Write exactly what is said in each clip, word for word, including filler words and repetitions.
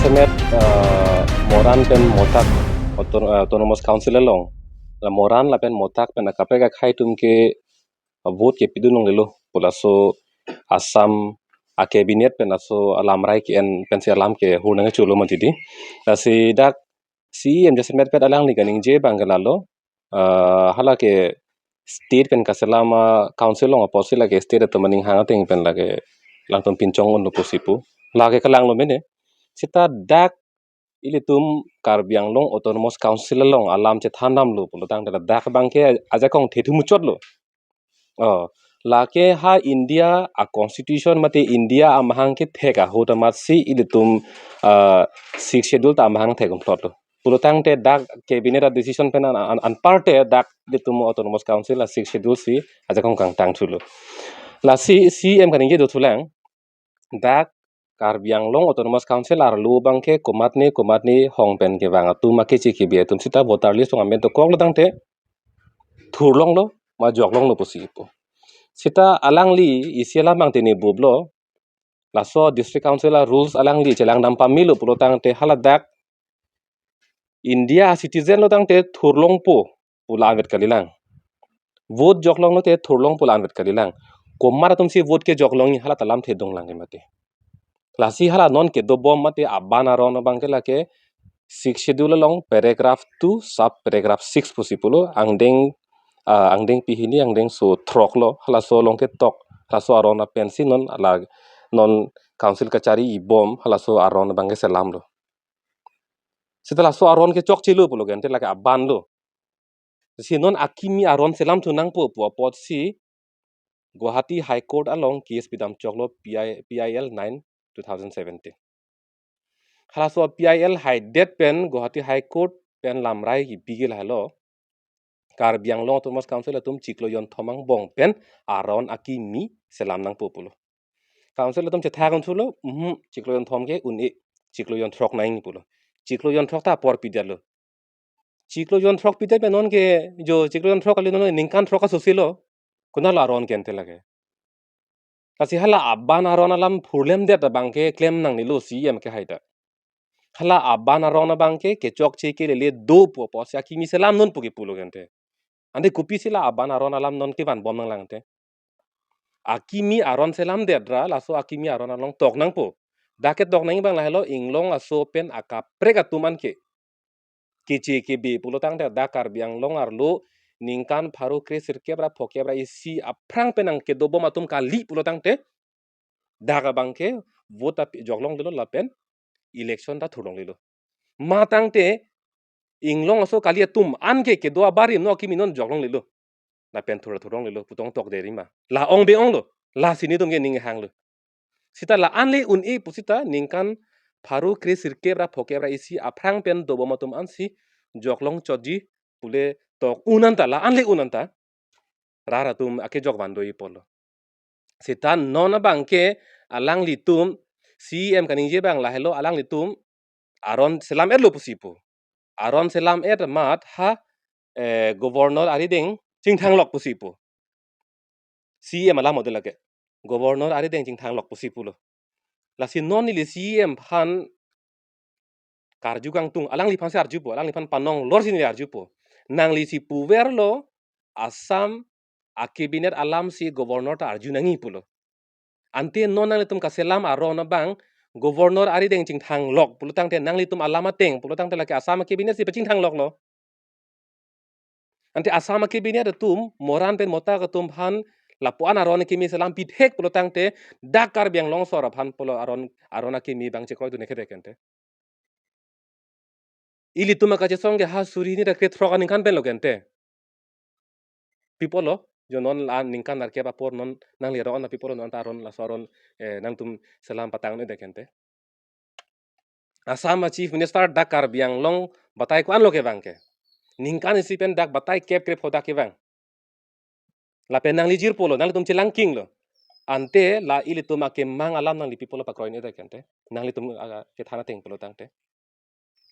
Semet, eh, Moran pen Mothak auto-, eh, Autonomous Council along, la Moran lapen Mothak pen akaprek akhei atum ke, eh, vote kepidun longlelo pu laso Assam a cabinet pen laso alamrai ke-en pensi alam kehur nangcholo mati di. Lasi dak C E M jasemet pen alangli kaningje abang ke lalo, eh, hala ke state pen kaselam a council along apotsi lake state atum aning hang ateng pen lake alangtum pinchong unlo pusi pu. Lake kalanglo mene. Seta dak ilitum Karbi Anglong Autonomous Council along alam chethan damlo pulo tangte dak abang ke ajakong thethu muchotlo. Oh, lake ha India a constitution mate India amahang kethek ahut amatsi ilitum, ah, Sixth Schedule ta amahang thek unplotlo. Pulo tangte dak cabinet a decision pen an, an, anparte dak ilitum Autonomous Council a Sixth Schedule si ajakong kangtang thulo. Lasi C E M kaningje dothulang, dak Karbi Anglong Autonomous Council arlo abang ke komatne komatne hong pen kevang atum akeche kebi atum seta voter list along amen dokoklo tangte thurlonglo ma joklonglo pusi pu. Seta alangli isi alam abang tene bublo, laso District Council a rules alangli chelang dam pamelo pulo tangte hala dak India citizen lo tangte thurlongpo pu la anvet kalilang. Vote joklonglo te thurlongpo la anvet kalilang. Komat atumsi vote kejoklong hala ta lamthe donglang ke mate. Lasi hala non kedobom mate aban aron abang ke lake Sixth Schedule along paragraph two sub paragraph six pusi pulo angdeng, ah, angdeng pihini angdengso throklo halaso along ketok halaso aron apensi non ala non council kachari ibom halaso aron abang ke selamlo. Seta laso aron ke chokchelo pulo ke ante lake abanlo. Si non akimi aron selam thu nangpo pu apotsi Guwahati High Court along case pidam choklo P I, P I L nine two thousand seventeen. Halaso P I L haidet pen Guwahati High Court pen lamrai kipi ke lahelo. Karbi Anglong Autonomous Council atum chiklo jonthom angbong pen aron akimi selam nangpo pulo. Council atum chethak thulo, mhm, chiklo jonthom ke un-e, chiklo jonthrok nangji pulo. Chiklo jonthrok ta apor pidetlo. Chiklo jonthrok pidet pen non ke jo chiklo jonthrok kali non ningkan throk asosilo. Konatlo aron ke ante lake. Lasi hala aban aron alam phurlemdet abang ke klem nangnelo C E M ke haida. Hala aban aron abang ke kechokche kelele do pu apotsi akimi selam non pu kepulo ke ante. Ante kopisi la aban aron alam non kevanbom nanglang ante. Akimi aron selamdedra laso akimi aron along tok nangpo. Dak ketok nangji abang lahelo inglong aso pen akaprek atum anke keche kebi pulo tangte dak Karbi Anglong arlo ningkan pharo kre sirkep ra phokep ra isi aphrang pen nangkedobom atum kali pulo tangte dak abang ke vote api joklonglelo lapen election ta thurlonglelo. Ma tangte inglong aso kali atum anke kedo abarim no akimi non joklonglelo. Lapen thur thurlonglelo pu tong tokde rima. La ong be onglo. Lasi netum ke ning hanglo. Seta la-an le un-e pu seta ningkan pharo kre sirkep ra phokep ra isi aphrang pen dobom atum ansi joklong chotji pule tok un anta la-an le un anta rat atum akejok van do-i pulo. Seta non abang ke alanglitum C E M kaningje abang lahelo alanglitum aron selam-etlo pusi pu. Aron selam-et amat ha, eh, governor arideng chingthanglok pusi pu. C E M alam model lake. Governor arideng chingthanglok pusi pulo. Lasi non neli C E M aphan karju kangtung, alangliphansi arjupo, alangliphan panong lorsi neli arjupo. Nanglisi puverlo Assam a cabinet alamsi governor ta arju nangji pulo. Ante non nanglitum kaselam aron abang governor arideng chingthanglok pulo tangte nanglitum alam ateng pulo tangte lake Assam a cabinet si pachingthangloklo. Ante Assam a cabinet atum Moran pen Mothak atum aphan lapu-an aron akimi selam pithek pulo tangte dak Karbi Anglong asor aphan pulo aron aron akimi abang chekroidun ekedek ante. Ilitum akachesong ke ha suri hini ra krethrok aningkan penlo ke ante. Pi pulo, jo non la ningkan nerkep apor non nangli ro-an pi pulo non ta aron laso aron, eh, nangtum selam patang ne dek ante. Assam a Chief Minister dak Karbi Anglong batai ko-anlo kevang ke. Ningkan isi pen dak batai kep krepho dak kevang. Lapen nangli jirpolo, nanglitum chelangkinglo. Ante la ilitum akemang alam nangli pi pulo pakroine dek ante. Nanglitum, ah, kethan ateng pulo tangte.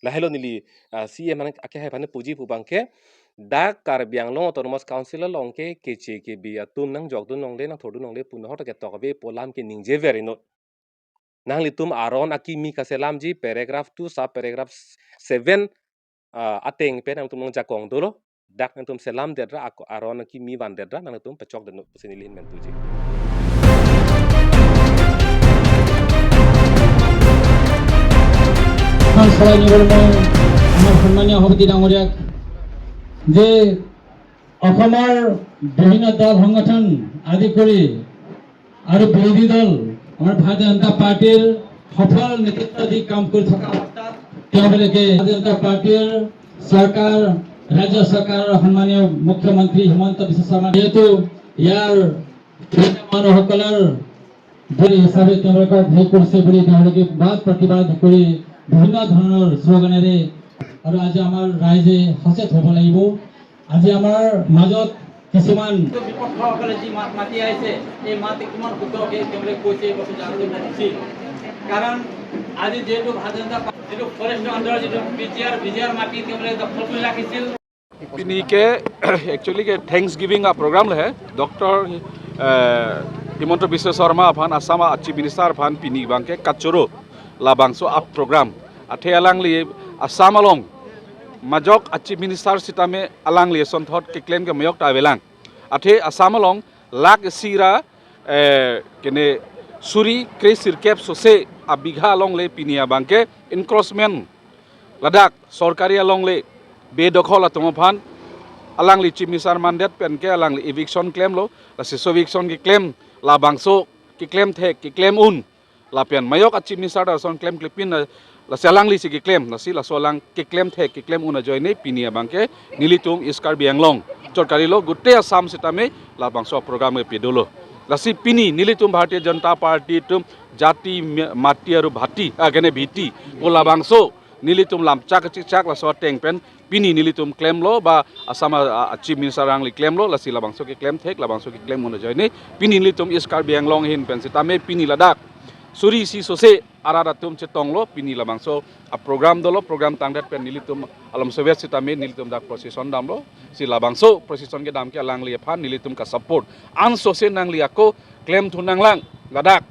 Lahelo neli, ah, C E M an akehai aphan puji pu abang ke. Dak Karbi Anglong Autonomous Council along ke keche kebi atum nangjokdun longle nangthurdun longle pu nohor ta ketok ave pu alam ke ningjever inut. nanglitum aron akimi kaselamji, paragraph two, sub paragraph seven, ah, ateng pen nangtum nangjakong dolo. Dak nangtum selamdetra, ako aron akimi vandetra, nangtum pachokdetnon pusi neli ahin pen tuji. এখন চলাই নিবলৈ মই আমাৰ সন্মানীয় সভাপতি ডাঙৰীয়াক যে অসমৰ বিভিন্ন দল সংগঠন আদি কৰি আৰু বিৰোধী দল আমাৰ ভাৰতীয় জনতা পাৰ্টিৰ সফল নেতৃত্ব দি কাম কৰি থকা অৱস্থাত তেওঁলোকে ভাৰতীয় জনতা পাৰ্টিৰ চৰকাৰ, ৰাজ্য চৰকাৰৰ সন্মানীয় মুখ্যমন্ত্ৰী হিমন্ত বিশ্ব শৰ্মা যিহেতু ইয়াৰ মানুহসকলৰ বুলি হিচাপে তেওঁলোকক হেৰি কৰিছে বুলি তেওঁলোকে বাদ প্ৰতিবাদ কৰি বিভিন্ন ধৰণৰ শ্লোগানেৰে আৰু আজি আমাৰ ৰাইজে সচেত হ'ব লাগিব। আজি আমাৰ মাজত কিছুমান বিপক্ষসকলে যি মাত মাতি আহিছে, এই মাত কিমান শুদ্ধকৈ তেওঁলোকে কৈছে, এই কথা জানিব উচিত। কাৰণ আজি যিহেতু ভাৰতীয় জনতা পাৰ্টি যিটো ফৰেষ্টৰ আণ্ডাৰ যিটো বিজিআৰ, বিজিআৰ মাটি তেওঁলোকে দখল কৰি ৰাখিছিল। Pini ke actually ke Thanksgiving a program le hai. Doctor, eh, Himanta Biswa Sarma aphan, Assam a Chief Minister aphan pini abangke kachoro labangso a program. Athe alangli Assam along majok a Chief Minister sitame alangli asonthot keklem ke majok ta avelang. Athe Assam along lakh isi ra, eh, kene suri kre sirkep sose abigha along le pini abangke encroachment ladak sorkari along le bedokhol atum aphan alangli Chief Minister mandet pen ke alangli eviction klemlo, lasi so eviction keklem labangso keklem thek keklem un lapen majok a Chief Minister ta ason klem klepin la, lasi alangli si keklem, lasi laso alang keklem thek keklem un ajoine pini abangke nelitum East Karbi Anglong chot kalilo, gute Assam sitame labangso program ke pedolo. Lasi pini nelitum Bharatiya Janata Party atum jati mi-, mati aru bhati, ah, kene bhiti pu labangso nelitum lamchak chikchak laso ateng pen pini nelitum klemlo ba Assam a, a, a Chief Minister alangli klemlo, lasi labangso keklem thek, labangso keklem un ajoine pini nelitum East Karbi Anglong ahin pen sitame pini ladak suri isi sose arat atum chetonglo, pini labangso a program dolo, program tangdet pen nelitum alom soviet sitame nelitum dak procession damlo, si labangso procession kedam ke alangli aphan nelitum ka support. Ansose nangli ako klemthu nanglang, ladak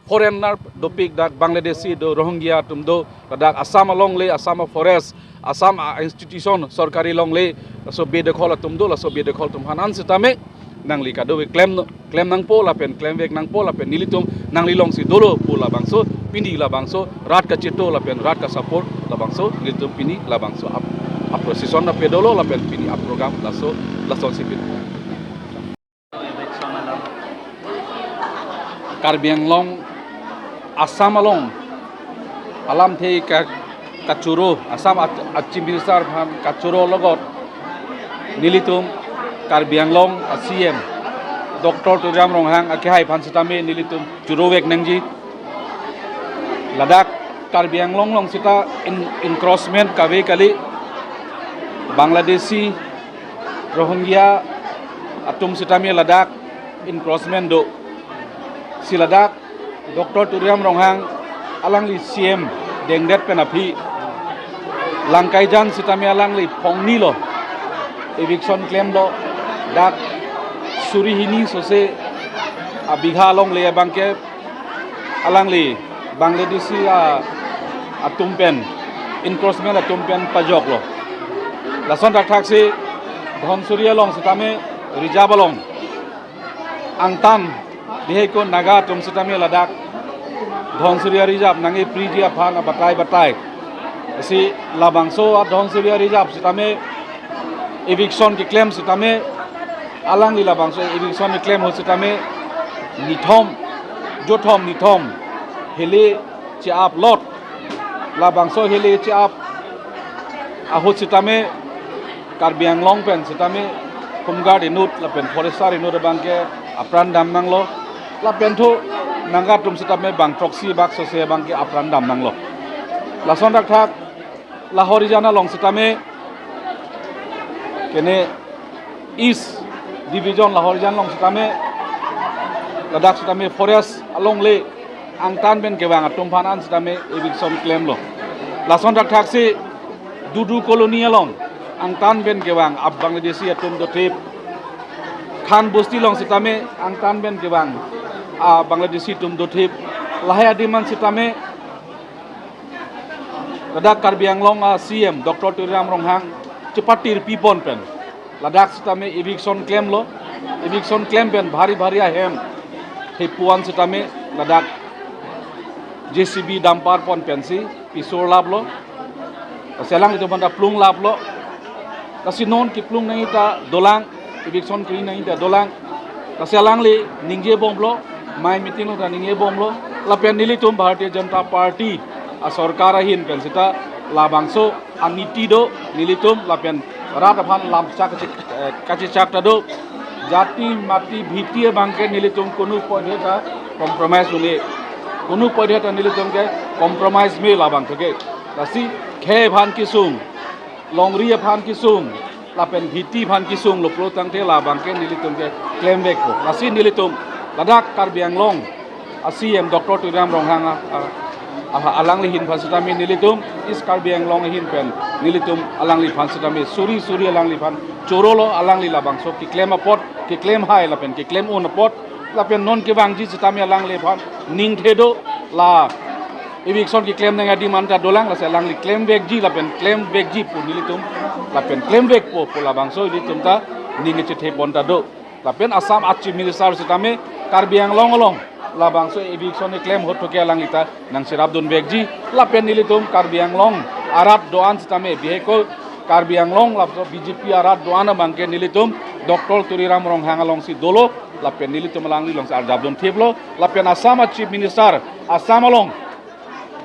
foreigner dopik, dak Bangladeshi do, Rohingya atum do, ladak Assam along le, Assam a forest, Assam a institution sorkari along le, laso bedokhol atum do, laso bedokhol atum aphan an sitame nangli kadokave klem, klem nangpo lapen klemvek nangpo lapen nelitum nangli alongsi dolo pu labangso, pini labangso rat kacheto lapen rat ka support labangso nelitum pini labangso ap, a procession na pedolo lapen pini a program laso, lasonsi pin. Karbi Anglong, Assam along alamthe ka, kachoro, Assam a, a Chief Minister aphan kachoro logot nelitum Karbi Anglong a C M Doctor Tuliram Ronghang akehai aphan sitame nelitum chorovek nangji. Ladak Karbi Anglong along sita en, encroachment kave kali, Bangladeshi, Rohingya atum sitame ladak encroachment do. Si ladak Doctor Tuliram Ronghang alangli C M dengdet pen aphi Langkaijan sitame alangli phongnilo, eviction klemlo, dak suri hini sose abigha along le abangke alangli Bangladeshi a, atum pen, encroachment atum pen pajoklo. Lason thakthaksi Dhansiri along sitame reserve along angtan diheko Naga atum sitame ladak Dhansiri reserve nangkepriji aphan abatai batai. Si labangso a Dhansiri reserve sitame eviction keklem sitame alangli labangso eviction keklem ahut sitame nithom, jothom nithom hele che-aplot. Labangso hele che-ap ahut sitame Karbi Anglong pen sitame Home Guard inut lapen Forester inut abangke apran dam nanglo. Lapen thu Naga atum sitame bang throksi bak sose abangke apran dam nanglo. Lason thakthak Lahorijan along sitame kene East Division Lahorijan along sitame ladak sitame forest along le angtan pen kevang atum aphan an sitame eviction klemlo. Lason thakthaksi Dudu Colony along angtan pen kevang a Bangladeshi atum dothip. Khan Bosti along sitame angtan pen kevang a Bangladeshi atum dothip. Lahai adim an sitame ladak Karbi Anglong a C M Doctor Tuliram Ronghang chepatirpi pon pen ladak sitame eviction klemlo, eviction klem pen bhari bhari ahem thepu an sitame ladak J C B dumper pon pensi pisur laplo. Lasi alanglitum aphanta plung laplo. Lasi non kiplung nangji ta dolang, eviction kri nangji ta dolang. Lasi alangli ningjebomlo, mai meeting along ta ningjebomlo. Lapen nelitum Bharatiya Janata Party a sorkar ahin pen sita labangso aniti do nelitum lapen rat aphan lamchak kachi-, eh, kachechak ta do. Jati mati bhiti abangke nelitum kunu poide ta compromise un-e. Kunu poide ta nelitum ke compromise me labangso ke. Lasi khei aphan kesung, longri aphan kesung, lapen bhiti aphan kesunglo pulo tangte labangke nelitum ke klemvekpo. Lasi nelitum ladak Karbi Anglong a C M Doctor Tuliram Ronghang a, a, a, alangli ahin aphan sitame nelitum East Karbi Anglong ahin pen nelitum alangliphan sitame suri suri alangliphan chorolo, alangli labangso keklem apot, keklem hai lapen keklem un apot, lapen non kevangji sitame alangliphan ningthe do, la eviction keklem nangji adim an ta dolang, lasi alangli klemvekji lapen klemvekji pu nelitum, lapen klemvekpo pu labangso ilitum ta ning kechethe pon ta do. Lapen Assam a Chief Minister sitame Karbi Anglong along labangso eviction keklem ahut ke alangli ta nangcherapdunvekji. Lapen nelitum Karbi Anglong arat do-an sitame bihek ko Karbi Anglong labangso B J P arat do-an abangke nelitum Doctor Tuliram Ronghang alongsi dolo, lapen nelitum alangli alongsi arjapdun thiplo. Lapen Assam a Chief Minister Assam along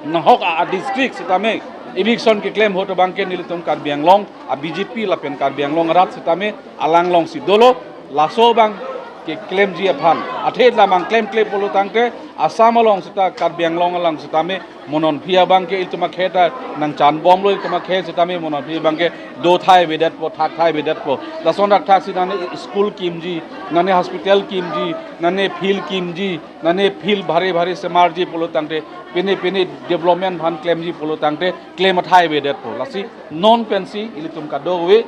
nahok a, a district sitame eviction keklem ahut abangke nelitum Karbi Anglong a B J P lapen Karbi Anglong arat sitame alang alongsi dolo. Laso abang keklemji aphan, athe lamang klemkle pulo tangte Assam along sita Karbi Anglong along sitame mononphi abangke ilitum akhei ta nangchanbomlo, ilitum akhei sitame mononphi abangke do thai avedetpo, thak thai avedetpo. Lason thakthak si nane school kimji, nane hospital kimji, nane field kimji, nane field bhari bhari semarji pulo tangte, pine pine development aphan klemji pulo tangte klem athai avedetpo. Lasi non pensi ilitum kadokave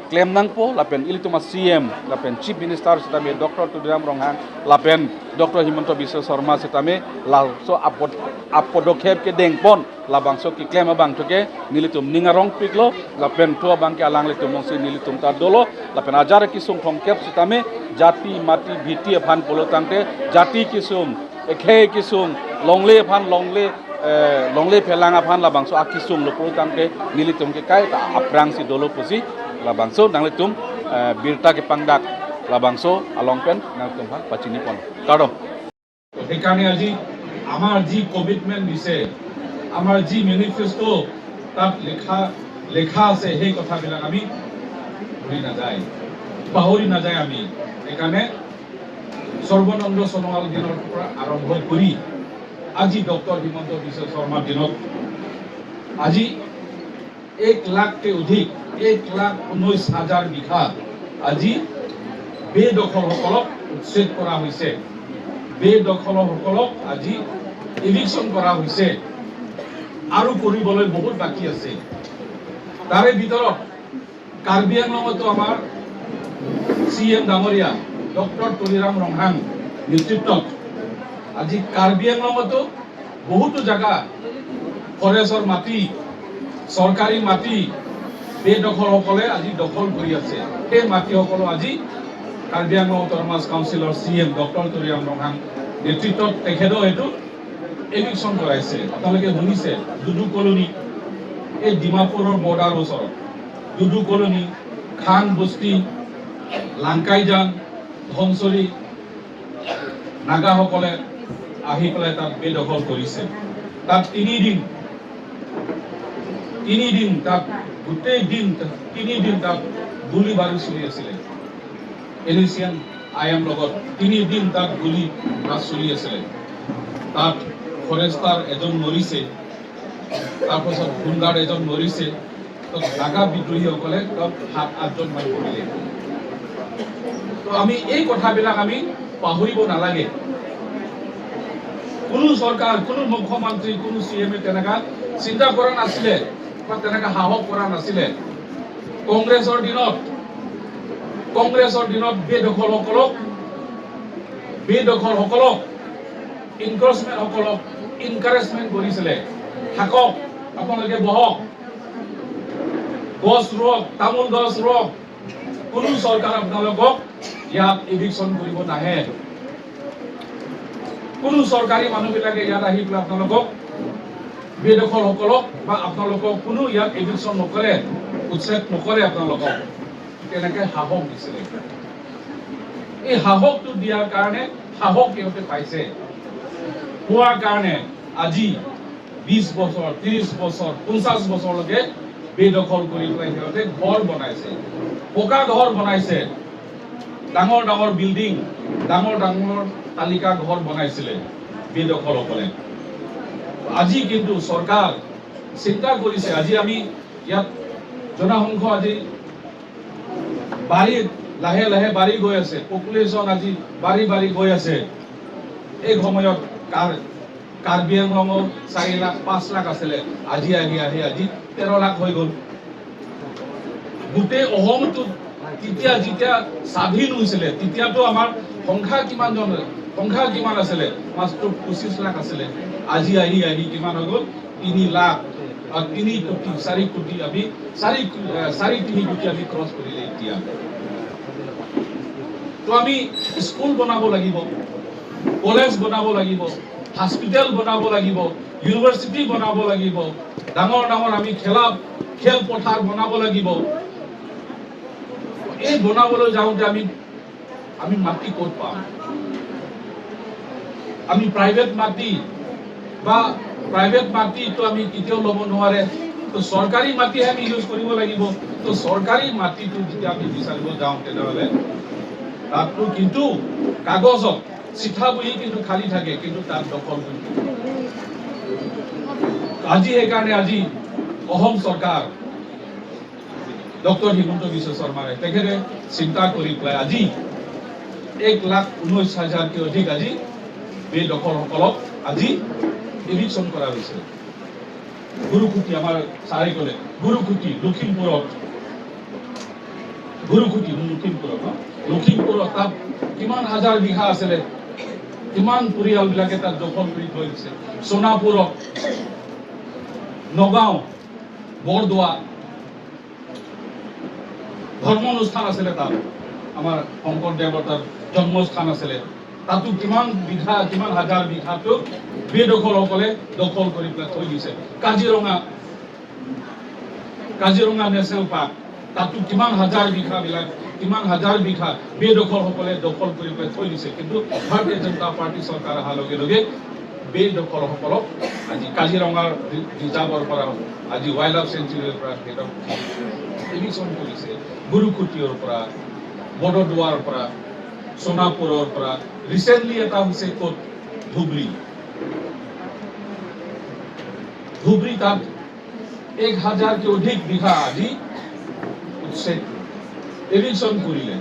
klem nangpo, lapen ilitum a C M lapen Chief Minister sitame Doctor Tuliram Ronghang lapen Doctor Himanta Biswa Sarma sitame laso apod-, apodokep kedeng pon labangso keklem abang ke nelitum ning arongpiklo, lapen thu abangke alanglitum alongsi nelitum ta dolo, lapen ajar kesung thomkep sitame jati mati bhiti aphan pulo tangte, jati kesung, ekhei kesung, longle aphan longle, eh, longle phelang aphan labangso akesunglo pulo tangte nelitum ke kaita aphrangsi dolo pusi labangso nanglitum, eh, birta kepangdak labangso along pen nanglitum aphan pachini pon. Kardom. সেইকাৰণে আজি আমাৰ যি কমিটমেণ্ট দিছে, আমাৰ যি মেনিফেষ্টো তাত লিখা, লিখা আছে, সেই কথাবিলাক আমি ভুলি নাযায়, পাহৰি নাযায় আমি। সেইকাৰণে সৰ্বানন্দ সোণোৱাল দিনৰ পৰা আৰম্ভ কৰি আজি ডক্টৰ হিমন্ত বিশ্ব শৰ্মাৰ দিনত আজি এক লাখতকৈ অধিক, এক লাখ ঊনৈশ হাজাৰ বিঘা আজি বেদখলসকলক উচ্ছেদ কৰা হৈছে। বেদখলসকলক আজি ইভিকশ্যন কৰা হৈছে। আৰু কৰিবলৈ বহুত বাকী আছে। তাৰে ভিতৰত কাৰ্বি আংলঙতো আমাৰ চি এম ডাঙৰীয়া ডক্টৰ তুলিৰাম ৰংহাং নেতৃত্বত আজি কাৰ্বি আংলঙতো বহুতো জাগা ফৰেষ্টৰ মাটি, চৰকাৰী মাটি বেদখলসকলে আজি দখল কৰি আছে। সেই মাটিসকলো আজি কাৰ্বি আংলং অট'নমাছ কাউন্সিলৰ চি এম ডক্টৰ তুলিৰাম ৰংহাং নেতৃত্বত তেখেতেও এইটো এভিকশ্যন কৰাইছে। আপোনালোকে শুনিছে, ডুডু কলনী, এই ডিমাপুৰৰ বৰ্ডাৰ ওচৰত ডুডু কলনী, খান বস্তি, লাংকাইজান, ধনচৰি, নাগাসকলে আহি পেলাই তাত বেদখল কৰিছে। তাত তিনিদিন, তিনিদিন তাত, গোটেই দিন, তিনিদিন তাত গুলীবাৰী চলি আছিলে। N A C N I am লগত তিনিদিন তাত গুলীবাৰী চলি আছিলে। তাত ফৰেষ্টাৰ এজন মৰিছে, তাৰপাছত হোমগাৰ্ড এজন মৰিছে। তো নাগা বিদ্ৰোহীসকলে তাত সাত আঠজন মান মৰিলে। তো আমি এই কথাবিলাক আমি পাহৰিব নালাগে। কোনো চৰকাৰ, কোনো মুখ্যমন্ত্ৰী, কোনো চি এম এ তেনেকা চিন্তা কৰা নাছিলে বা তেনেকা সাহস কৰা নাছিলে। কংগ্ৰেছৰ দিনত, কংগ্ৰেছৰ দিনত বেদখলসকলক, বেদখলসকলক এনক্ৰচমেণ্ট সকলক এনকাৰেজমেণ্ট কৰিছিলে, থাকক, আপোনালোকে বহক, গছ ৰুৱক, তামোল গছ ৰুৱক, কোনো চৰকাৰ আপোনালোকক ইয়াত ইভিকশ্যন কৰিব নাহে। কোনো চৰকাৰী মানুহবিলাকে ইয়াত আহি পেলাই আপোনালোকক, বেদখলসকলক বা আপোনালোকক কোনো ইয়াত ইভিকশ্যন নকৰে, উচ্ছেদ নকৰে আপোনালোকক, তেনেকে সাহস দিছিলে। এই সাহসটো দিয়াৰ কাৰণে সাহস সিহঁতে পাইছে, পোৱাৰ কাৰণে আজি বিশ বছৰ, ত্ৰিশ বছৰ, পঞ্চাশ বছৰলৈকে বেদখল কৰি পেলাই সিহঁতে ঘৰ বনাইছে, পকা ঘৰ বনাইছে, ডাঙৰ ডাঙৰ বিল্ডিং, ডাঙৰ ডাঙৰ তালিকা ঘৰ বনাইছিলে বেদখলসকলে। আজি কিন্তু চৰকাৰ চিন্তা কৰিছে। আজি আমি ইয়াত জনসংখ্যা আজি বাঢ়ি, লাহে লাহে বাঢ়ি গৈ আছে, পপুলেশ্যন আজি বাঢ়ি বাঢ়ি গৈ আছে। এই সময়ত কাৰ-, কাৰ্বি আংলঙত চাৰি লাখ, পাঁচ লাখ আছিলে, আজি আহি আহি আজি তেৰ লাখ হৈ গ'ল। গোটেই অসমটোত তেতিয়া যেতিয়া স্বাধীন হৈছিলে, তেতিয়াতো আমাৰ সংখ্যা কিমান জন, সংখ্যা কিমান আছিলে? মাত্ৰ পঁচিশ লাখ আছিলে। আজি আহি আহি কিমান হৈ গ'ল? তিনি লাখ, আহ, তিনি কোটি, চাৰি কোটি আমি, চাৰি, আহ, চাৰি তিনি কোটি আমি ক্ৰছ কৰিলে এতিয়া। তো আমি স্কুল বনাব লাগিব, কলেজ বনাব লাগিব, হস্পিটেল বনাব লাগিব, ইউনিভাৰ্চিটি বনাব লাগিব, ডাঙৰ ডাঙৰ আমি খেলা, খেলপথাৰ বনাব লাগিব। এই বনাবলৈ যাওঁতে আমি, আমি মাটি ক'ত পাম? আমি প্ৰাইভেট মাটি বা প্ৰাইভেট মাটিটো আমি কেতিয়াও ল'ব নোৱাৰে। তো চৰকাৰী মাটিহে আমি ইউজ কৰিব লাগিব। তো চৰকাৰী মাটিটো যেতিয়া আমি বিচাৰিব যাওঁ, তেনেহ'লে তাততো কিন্তু কাগজত চিঠা বহী কিন্তু খালী থাকে, কিন্তু তাত দখল হৈ থাকে। আজি সেইকাৰণে আজি অসম চৰকাৰ ডক্টৰ হিমন্ত বিশ্ব শৰ্মাই তেখেতে চিন্তা কৰি পেলাই আজি এক লাখ ঊনৈশ হাজাৰতকৈ অধিক আজি বেদখলসকলক আজি ইভিকশ্যন কৰা হৈছে। গুৰুকুটি, আমাৰ ছাৰে ক'লে, গুৰুকুটি লখিমপুৰত, গুৰুকুটি লখিমপুৰত, ন? লখিমপুৰত তাত কিমান হাজাৰ বিঘা আছিলে, কিমান পৰিয়ালবিলাকে তাত দখল কৰি থৈ দিছে। সোণাপুৰত, নগাঁও, বৰদোৱা, ধৰ্ম অনুষ্ঠান আছিলে তাত, আমাৰ শংকৰদেৱৰ তাত জন্মস্থান আছিলে, তাতো কিমান বিঘা, কিমান হাজাৰ বিঘাটো বেদখলসকলে দখল কৰি পেলাই থৈ দিছে। কাজিৰঙা, কাজিৰঙা নেশ্যনেল পাৰ্ক, তাতো কিমান হাজাৰ বিঘাবিলাক, কিমান হাজাৰ বিঘা বেদখলসকলে দখল কৰি পেলাই থৈ দিছে। কিন্তু ভাৰতীয় জনতা পাৰ্টি চৰকাৰ অহাৰ লগে লগে বেদখলসকলক আজি কাজিৰঙাৰ ৰি-, ৰিজাৰ্ভৰ পৰা, আজি ৱাইল্ড লাইফ চেঞ্চুৰীৰ পৰা সিহঁতক ইভিকশ্যন কৰিছে। গুৰুকুটিৰ পৰা, বৰদোৱাৰ পৰা, সোণাপুৰৰ পৰা, ৰিচেণ্টলি এটা হৈছে ক'ত, ধুবুৰী। ধুবুৰী তাত এক হাজাৰতকৈ অধিক বিঘা আজি উচ্ছেদ, ইভিকশ্যন কৰিলে।